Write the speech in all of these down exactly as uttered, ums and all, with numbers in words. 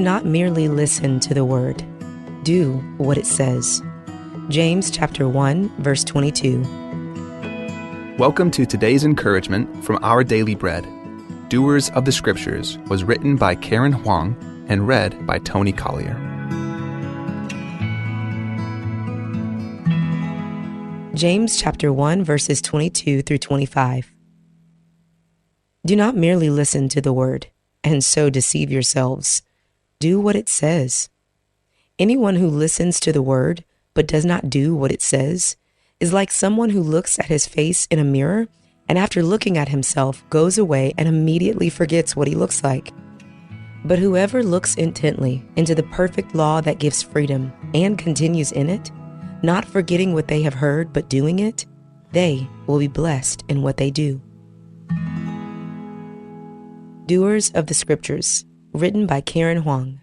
Not merely listen to the word, do what it says. James chapter one, verse twenty-two. Welcome to today's encouragement from Our Daily Bread. Doers of the Scriptures was written by Karen Huang and read by Tony Collier. James chapter one, verses twenty-two through twenty-five. Do not merely listen to the word and so deceive yourselves. Do what it says. Anyone who listens to the word but does not do what it says is like someone who looks at his face in a mirror and, after looking at himself, goes away and immediately forgets what he looks like. But whoever looks intently into the perfect law that gives freedom and continues in it, not forgetting what they have heard but doing it, they will be blessed in what they do. Doers of the Scriptures, written by Karen Huang.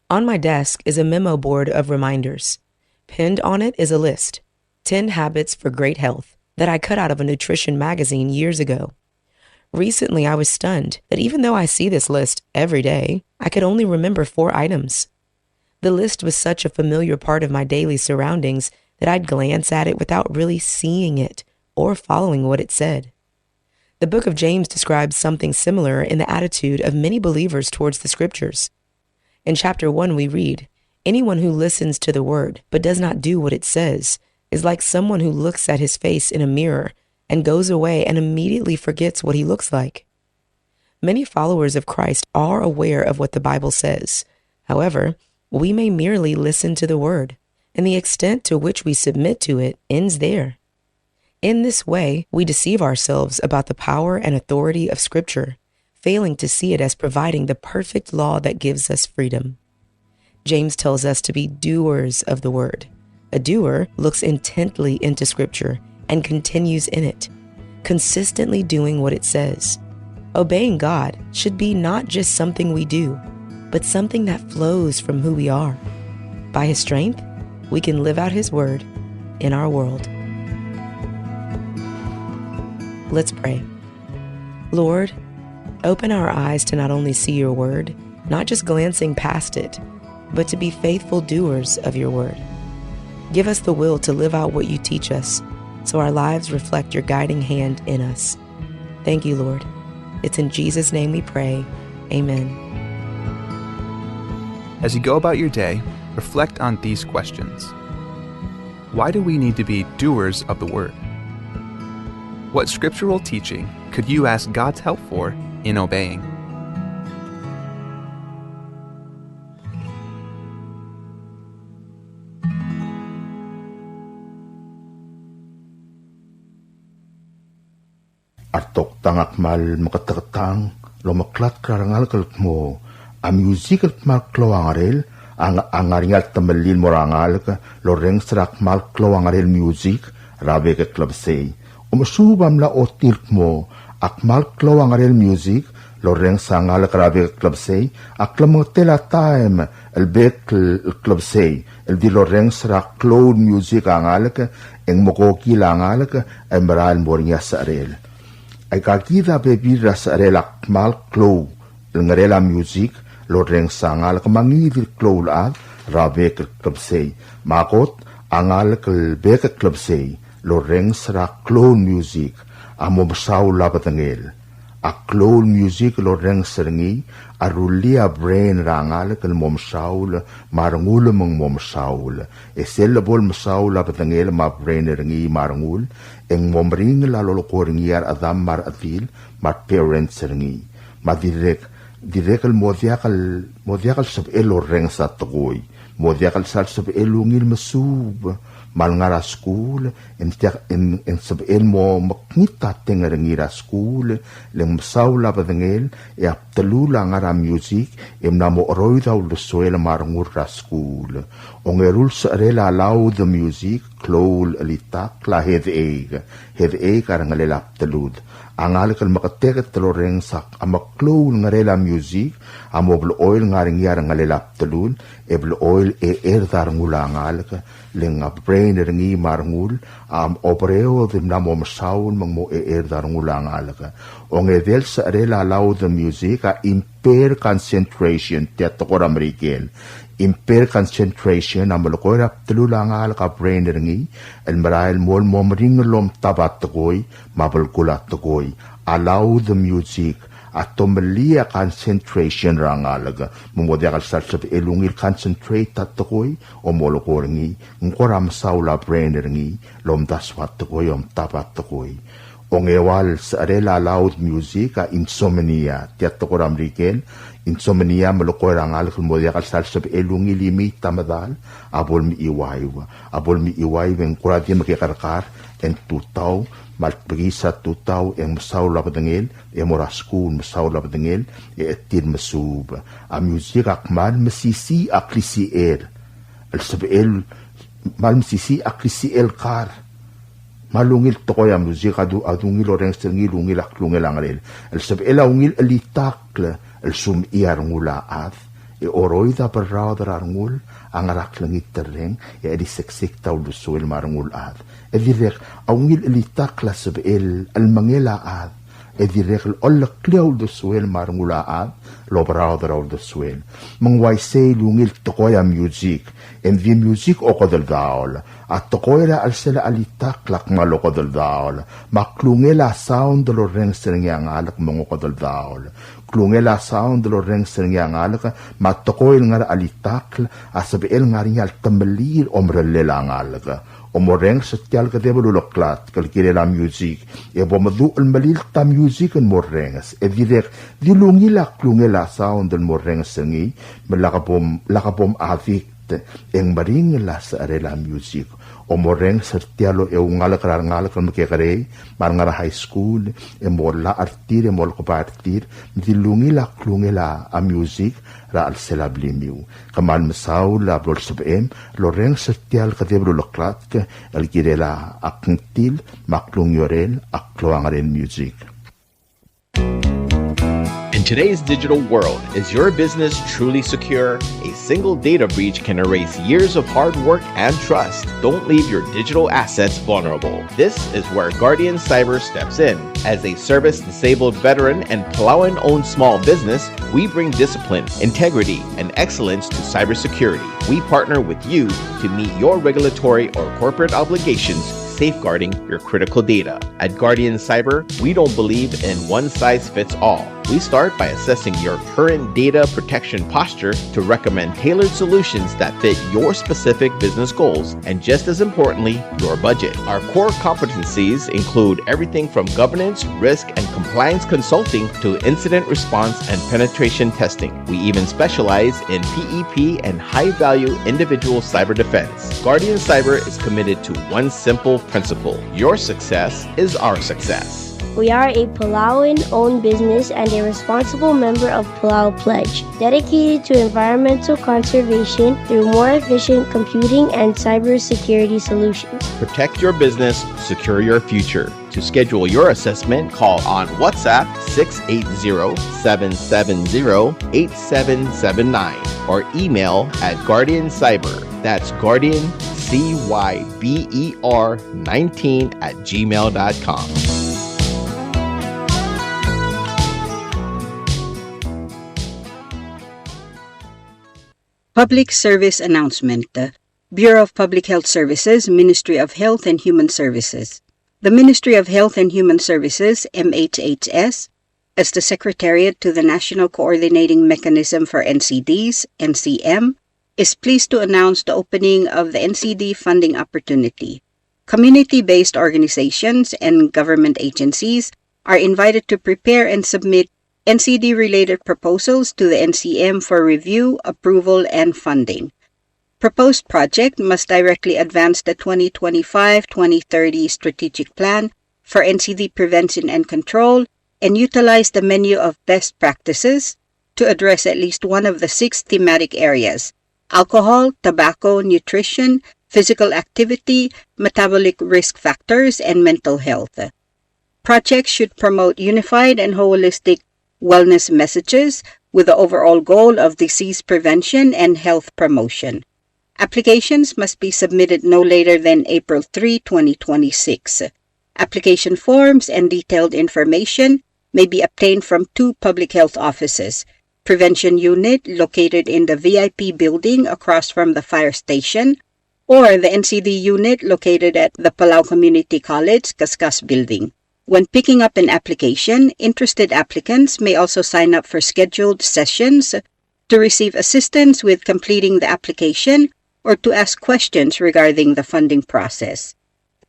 On my desk is a memo board of reminders. Pinned on it is a list, ten habits for great health, that I cut out of a nutrition magazine years ago. Recently, I was stunned that even though I see this list every day, I could only remember four items. The list was such a familiar part of my daily surroundings that I'd glance at it without really seeing it or following what it said. The book of James describes something similar in the attitude of many believers towards the Scriptures. In chapter one, we read, "Anyone who listens to the word but does not do what it says is like someone who looks at his face in a mirror and goes away and immediately forgets what he looks like." Many followers of Christ are aware of what the Bible says. However, we may merely listen to the word, and the extent to which we submit to it ends there. In this way, we deceive ourselves about the power and authority of Scripture, failing to see it as providing the perfect law that gives us freedom. James tells us to be doers of the word. A doer looks intently into Scripture and continues in it, consistently doing what it says. Obeying God should be not just something we do, but something that flows from who we are. By His strength, we can live out His word in our world. Let's pray. Lord, open our eyes to not only see your word, not just glancing past it, but to be faithful doers of your word. Give us the will to live out what you teach us, so our lives reflect your guiding hand in us. Thank you, Lord. It's in Jesus' name we pray. Amen. As you go about your day, reflect on these questions. Why do we need to be doers of the word? What scriptural teaching could you ask God's help for in obeying? A retoktang a kmal meketeketang el omeklatk er a rengalek el kmo a music el kmal klou a ngerel a ng-, a ngar er ngii a temellel el mo er a ngalek el orrenges er a kmal klou a ngerel music er a bek el klebesei. Omesuub a mla ochotii el kmo a kmal klou a ngerel music el orrenges a ngalek er a bek el klebesei a klemengetel a taem el bek el klebesei el di lorrenges er a klou el music a ngalek e ng mekokil a ngalek e merael el mo er ngii a secherel. Aika kid a bebil er a secherel a kmal klou el ngerel a music el orrenges a ngalek me a ngii di el klou el chad er a bek el klebesei. Me a kot a ngalek el bek el klebesei el orrenges er a klou el music a mo mesaul a bedengel. A klou el music el orrenges er ngii a rullii a brain er a ngalek el mo mesaul me a rengul me ng mo mesaul. E sel lebo el mesaul a bedengel me a brain er ngii me a rengul e ng mo meringel a lolekoi er ngii a rechedam me a rechedil me a parents er ngii. Me a dirrek, dirrek el mo diak el, mo diak el sebechel el orrenges a tekoi. Mo diak el sal sebechel el ungil mesuub me a lengar er a skuul, e ng diak, e ng, e ng sebechel el mo mekngit a teng er ngii er a skuul, le ng mesaul a bedengel e a bdelul a ngar er a music e mla mo cheroid a uldesuel me a rengul er a skuul. Ongeru el secherel a loud music, klou el chelitakl a headache. Headache a rengelel a bdelud. A ngalek el meketeket el orrenges a meklou el ngerel a music a mo blechoel ngar er ngii a rengelel a bdelul, e blechoel e cherd a rengul a ngalek, Le ng a brain er ngii me a rengul a obereod e mla mo mesaul me ng mo checherd a rengul a ngalek. Ongedei el secherel a loud music a impair concentration, tia tekoi er a Merikel. Impair concentration a melekoi er a bdelul a ngalek a brain er ngii el merael el mo, el mo meringel el omtab a tekoi me a belkul a tekoi. A loud music a tomellii a concentration er a ngalek, me ng mo diak el sal sebechel ungil concentrate a tekoi, o molekoi er ngii, ng kora mesaul a brain er ngii el omdasu a tekoi, omtab a tekoi. Ongeua el secherel a loud music a insomnia, tia tekoi er a Merikel. Insomnia a melekoi er a ngalek el mo diak el sal sebechel ungil imiit a medal, a bo lemechiuaiu, a bo lemechiuaiu e ng kora di mekekerkar, e ng tutau, me a lebekiis a tutau, e ng mesaul a bedengel, e mo er a skuul, mesaul a bedengel, e chetil mesuub. A music a kmal mesisiich a klisichel el sebechel, kmal mesisiich a klisichel el kar. Me a ungil tekoi a music a du, a dungil orrenges er ngii el ungil a klungel a ngerel. El sebechel a ungil chelitakl el sumechii a rengul a chad, e oroid a berraod er a rengul a ngar er a klengiterreng, e cheliseksek a uldesuel me a rengul a chad. E dirrek a ungil chelitakl a sebechel el mengel a chad, e dirrek el oleklii a uldesuel me a rengul a chad el oberaod er a uldesuel. Me ng uaisei el ungil tekoi a music, e ng di music okedeldaol. A tekoi er a chelsel a chelitakl a kmal okedeldaol, me a klungel a sound el orrenges er ngii a ngalek me ng okedeldaol. Klungel a sound el orrenges er ngii a ngalek, me a tekoi el ngar er a chelitakl a sebechel ngar er ngii a letemellii el omerellel a ngalek. Omorrenges er tia el kedeb el uleklatk el kirel a music, e bo meduch el melilt a music el morrenges. E dirrek di lungil a klungel a sound el morrenges er ngii, me lak bom, lak bom addict, e ng meringel a secherel a music. Omorrenges er tia el oungalek er a rengalek el mekekerei, me a rengar er a high school, e mollach er tir, e molkebai er tir, me di lungil a klungel a music er a chelsel a blimiu. Kmal mesaul a blo lsebechem el orrenges er tia el kedeb el uleklatk el kirel a kngtil me a klungiolel a klou a ngerel music. In today's digital world, is your business truly secure? A single data breach can erase years of hard work and trust. Don't leave your digital assets vulnerable. This is where Guardian Cyber steps in. As a service disabled veteran and Palauan-owned small business, we bring discipline, integrity, and excellence to cybersecurity. We partner with you to meet your regulatory or corporate obligations, safeguarding your critical data. At Guardian Cyber, we don't believe in one size fits all. We start by assessing your current data protection posture to recommend tailored solutions that fit your specific business goals and, just as importantly, your budget. Our core competencies include everything from governance, risk, and compliance consulting to incident response and penetration testing. We even specialize in P E P and high-value individual cyber defense. Guardian Cyber is committed to one simple principle: your success is our success. We are a Palauan-owned business and a responsible member of Palau Pledge, dedicated to environmental conservation through more efficient computing and cybersecurity solutions. Protect your business, secure your future. To schedule your assessment, call on WhatsApp six eight zero, seven seven zero, eight seven seven nine or email at Guardian Cyber. That's Guardian C Y B E R nineteen at gmail dot com. Public service announcement. Bureau of Public Health Services, Ministry of Health and Human Services. The Ministry of Health and Human Services, M H H S, as the Secretariat to the National Coordinating Mechanism for N C Ds, N C M, is pleased to announce the opening of the N C D funding opportunity. Community-based organizations and government agencies are invited to prepare and submit N C D-related proposals to the N C M for review, approval, and funding. Proposed project must directly advance the twenty twenty-five twenty thirty strategic plan for N C D prevention and control and utilize the menu of best practices to address at least one of the six thematic areas: alcohol, tobacco, nutrition, physical activity, metabolic risk factors, and mental health. Projects should promote unified and holistic wellness messages with the overall goal of disease prevention and health promotion. Applications must be submitted no later than April three, twenty twenty-six. Application forms and detailed information may be obtained from two public health offices: Prevention Unit, located in the V I P building across from the fire station, or the N C D Unit, located at the Palau Community College, Kaskas Building. When picking up an application, interested applicants may also sign up for scheduled sessions to receive assistance with completing the application or to ask questions regarding the funding process.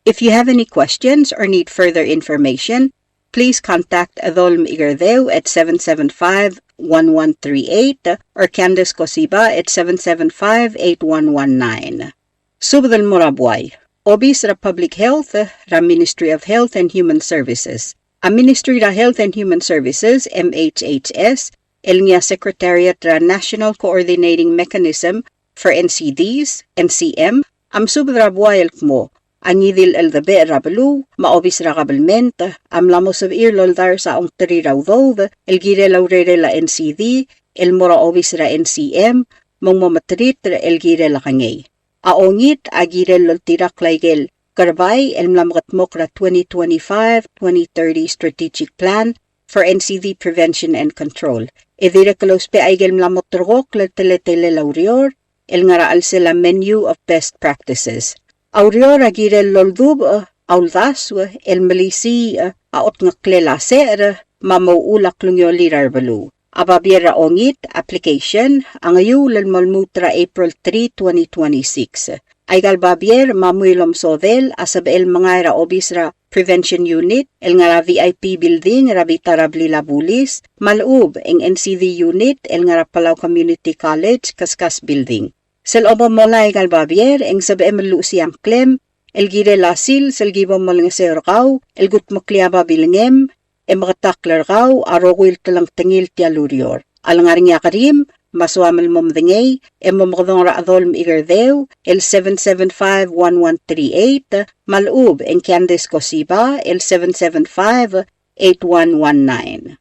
If you have any questions or need further information, please contact Adolm Igerdeu at seven seven five, one one three eight or Candace Kosiba at seven seven five, eight one one nine. Subed el mo er a buai. Obis er a Public Health er a Ministry of Health and Human Services. A Ministry er a Health and Human Services, M H H S, el ngii a Secretariat er a National Coordinating Mechanism for N C Ds, N C M, a mesubed er a buai el kmo a ngii di el cheldebechel er a beluu me a obis er a kabelment a mla mo sebechir el oldars a ongterir a udoud el kirel a urerel a N C D el mo er a obis er a N C M me ng mo meteriter el kirel a kengei. A ongit a kirel el oltirakl a ikel kerbai el mla mekedmokl er a twenty twenty-five, twenty thirty Strategic Plan for N C D Prevention and Control. E dirrek el ousbech a ikel mla mo ulterekokl el teletelel a ureor el ngar er a chelsel a menu of best practices. A ureor a kirel el oldubech a uldasu el melisiich a otngeklel a secher me a mo uchul a klungiolir a rebeluu. A babier er a ongit, application, a ngeiuul el mo lmuut er a April three, twenty twenty-six. Aika el babier me a mui el omesodel a sebechel el mengai er a obis er a Prevention Unit el ngar er a V I P Building er a bita er a blil a bulis, me a lechub e ng N C D Unit el ngar er a Palau Community College, Kaskas Building. Sel obomolai aika el babier e ng sebechem el luchesii a ngklem el kirel a sils el ki bo molengeseu er kau el kudmeklii a babilngem e meketakl er kau a rokui el telengtengil tia el ureor. A lengar er ngii a kerim me a soam el mo medengei e mo mekedong er a Adolm Igerdeu el seven seven five, one one three eight, me a lechub e ng Candace Kosiba el seven seven five, eight one one nine.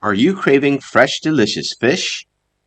Are you craving fresh, delicious fish?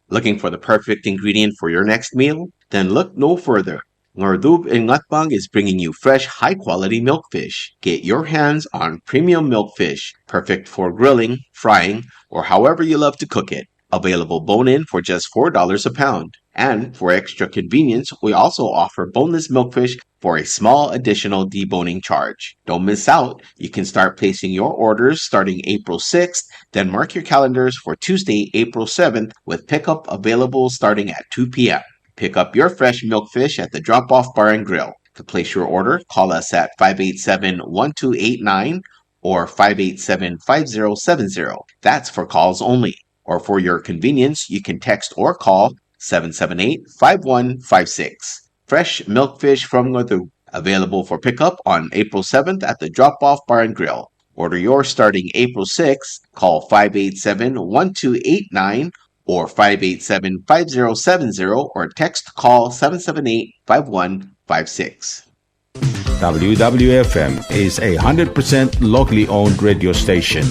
Looking for the perfect ingredient for your next meal? Then look no further. Ngardub in Ngatpang is bringing you fresh, high-quality milkfish. Get your hands on premium milkfish, perfect for grilling, frying, or however you love to cook it. Available bone-in for just four dollars a pound. And for extra convenience, we also offer boneless milkfish for a small additional deboning charge. Don't miss out. You can start placing your orders starting April sixth, then mark your calendars for Tuesday, April seventh, with pickup available starting at two p.m. Pick up your fresh milkfish at the Drop Off Bar and Grill. To place your order, call us at five eight seven, one two eight nine or five eight seven, five zero seven zero. That's for calls only. Or for your convenience, you can text or call seven seven eight, five one five six. Fresh milkfish from Ngardub, available for pickup on April seventh at the Drop Off Bar and Grill. Order yours starting April sixth. Call five eight seven, one two eight nine or five eight seven, five zero seven zero or text call seven seven eight, five one five six. W W F M is a hundred percent locally owned radio station.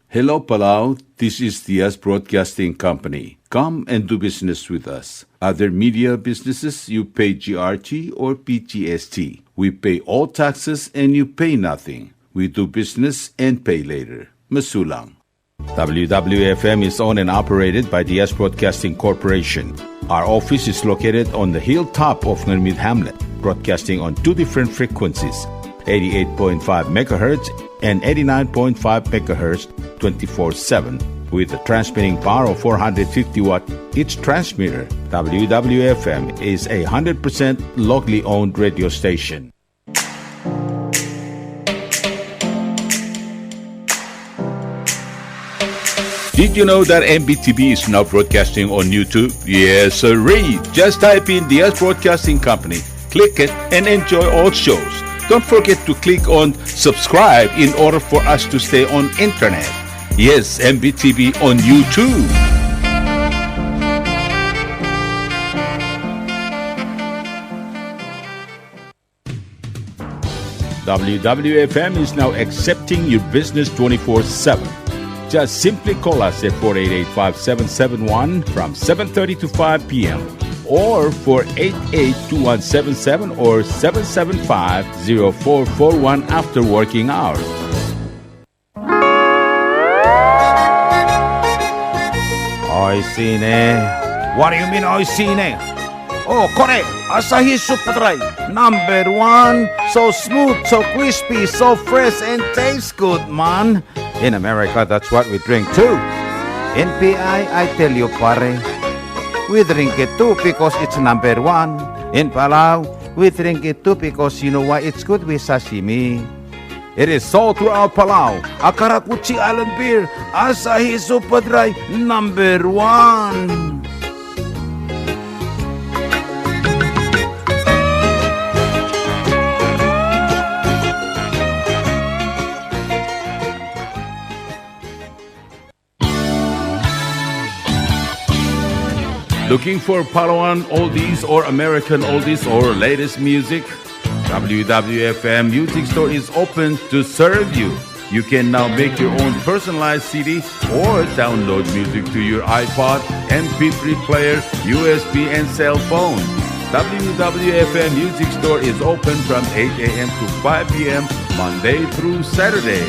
Hello, Palau. This is Diaz Broadcasting Company. Come and do business with us. Other media businesses, you pay G R T or P G S T. We pay all taxes and you pay nothing. We do business and pay later. Mesulang. W W F M is owned and operated by Diaz Broadcasting Corporation. Our office is located on the hilltop of Ngermid Hamlet, broadcasting on two different frequencies, eighty-eight point five megahertz and eighty-nine point five megahertz, twenty-four seven, with a transmitting power of four hundred fifty watt each transmitter. W W F M is a hundred percent locally owned radio station. Did you know that M B T V is now broadcasting on YouTube? Yes, sirree. Just type in Diaz Broadcasting Company, click it, and enjoy all shows. Don't forget to click on subscribe in order for us to stay on internet. Yes, M B T V on YouTube. W W F M is now accepting your business twenty-four seven. Just simply call us at four eight eight, five seven seven one from seven thirty to five p.m. or four eight eight, two one seven seven or seven seven five, zero four four one after working hours. Oishii ne. What do you mean, oishii ne? Oh, kore, Asahi Super Dry, number one. So smooth, so crispy, so fresh, and tastes good, man. In America, that's what we drink too. In P I, I tell you, pare, we drink it too because it's number one. In Palau, we drink it too because you know why? It's good with sashimi. It is sold throughout Palau. A karakuchi island beer, Asahi Super Dry, number one. Looking for Palauan oldies or American oldies or latest music? W W F M Music Store is open to serve you. You can now make your own personalized C D or download music to your iPod, M P three player, U S B, and cell phone. W W F M Music Store is open from eight a.m. to five p.m. Monday through Saturday.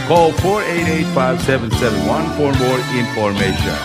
Call four eight eight, five seven seven one for more information.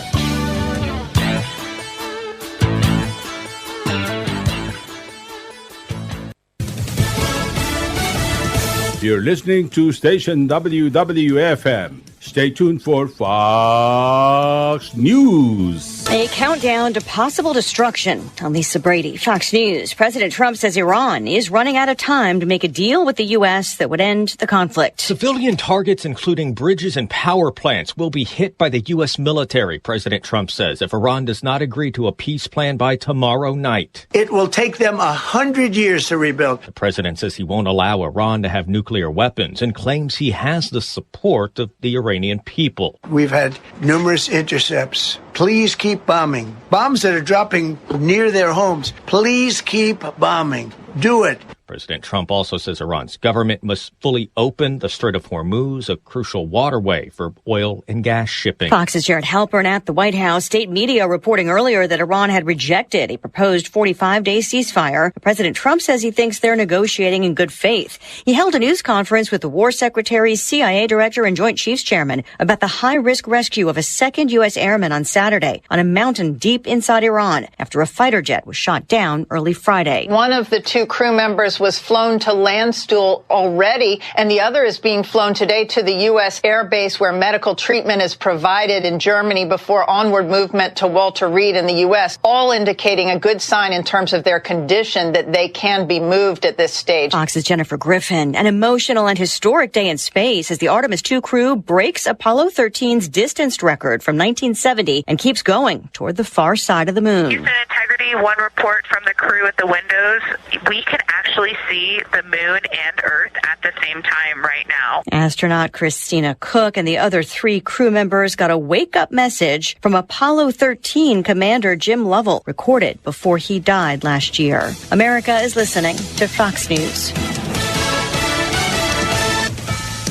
You're listening to station W W F M. Stay tuned for Fox News. A countdown to possible destruction. I'm Lisa Brady, Fox News. President Trump says Iran is running out of time to make a deal with the U S that would end the conflict. Civilian targets, including bridges and power plants, will be hit by the U S military, President Trump says, if Iran does not agree to a peace plan by tomorrow night. It will take them a hundred years to rebuild. The president says he won't allow Iran to have nuclear weapons and claims he has the support of the Iranian people. We've had numerous intercepts. Please keep bombing. Bombs that are dropping near their homes. Please keep bombing. Do it. President Trump also says Iran's government must fully open the Strait of Hormuz, a crucial waterway for oil and gas shipping. Fox's Jared Halpern at the White House. State media reporting earlier that Iran had rejected a proposed forty-five-day ceasefire. President Trump says he thinks they're negotiating in good faith. He held a news conference with the War Secretary, C I A Director, and Joint Chiefs Chairman about the high-risk rescue of a second U S airman on Saturday on a mountain deep inside Iran after a fighter jet was shot down early Friday. One of the two crew members was flown to Landstuhl already, and the other is being flown today to the U S airbase where medical treatment is provided in Germany before onward movement to Walter Reed in the U S, all indicating a good sign in terms of their condition that they can be moved at this stage. Fox's Jennifer Griffin. An emotional and historic day in space as the Artemis two crew breaks Apollo thirteen's distance record from nineteen seventy and keeps going toward the far side of the moon. Houston Integrity, one report from the crew at the windows. We can actually see the moon and Earth at the same time right now. Astronaut Christina Koch and the other three crew members got a wake-up message from Apollo thirteen Commander Jim Lovell, recorded before he died last year. America is listening to Fox News.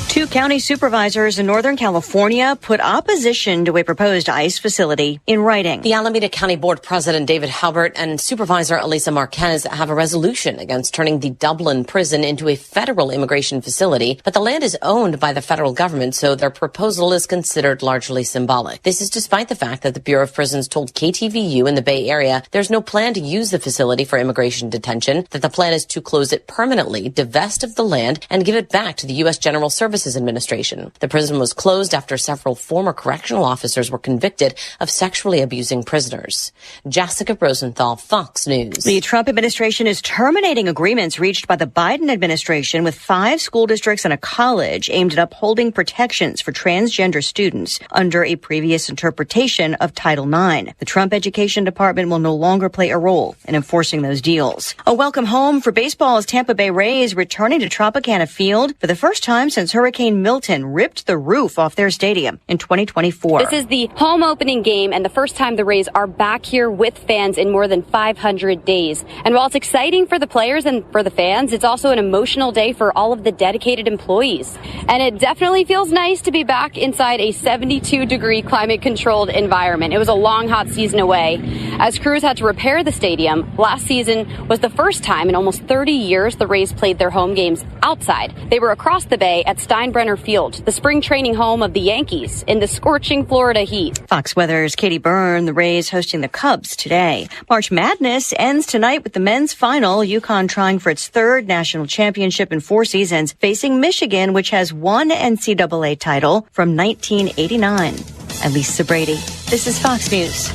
Two county supervisors in Northern California put opposition to a proposed ICE facility in writing. The Alameda County Board President David Halbert and Supervisor Elisa Marquez have a resolution against turning the Dublin prison into a federal immigration facility, but the land is owned by the federal government, so their proposal is considered largely symbolic. This is despite the fact that the Bureau of Prisons told K T V U in the Bay Area there's no plan to use the facility for immigration detention, that the plan is to close it permanently, divest of the land, and give it back to the U S General Services Administration. The prison was closed after several former correctional officers were convicted of sexually abusing prisoners. Jessica Rosenthal, Fox News. The Trump administration is terminating agreements reached by the Biden administration with five school districts and a college aimed at upholding protections for transgender students under a previous interpretation of Title nine. The Trump Education Department will no longer play a role in enforcing those deals. A welcome home for baseball's Tampa Bay Rays, returning to Tropicana Field for the first time since Hurricane Milton ripped the roof off their stadium in twenty twenty-four. This is the home opening game and the first time the Rays are back here with fans in more than five hundred days. And while it's exciting for the players and for the fans, it's also an emotional day for all of the dedicated employees. And it definitely feels nice to be back inside a seventy-two degree climate controlled environment. It was a long, hot season away. As crews had to repair the stadium, last season was the first time in almost thirty years the Rays played their home games outside. They were across the bay at Steinbrenner Field, the spring training home of the Yankees, in the scorching Florida heat. Fox Weather's Katie Byrne. The Rays hosting the Cubs today. March Madness ends tonight with the men's final. UConn trying for its third national championship in four seasons, facing Michigan, which has one N C double A title from nineteen eighty-nine. I'm Lisa Brady. This is Fox News.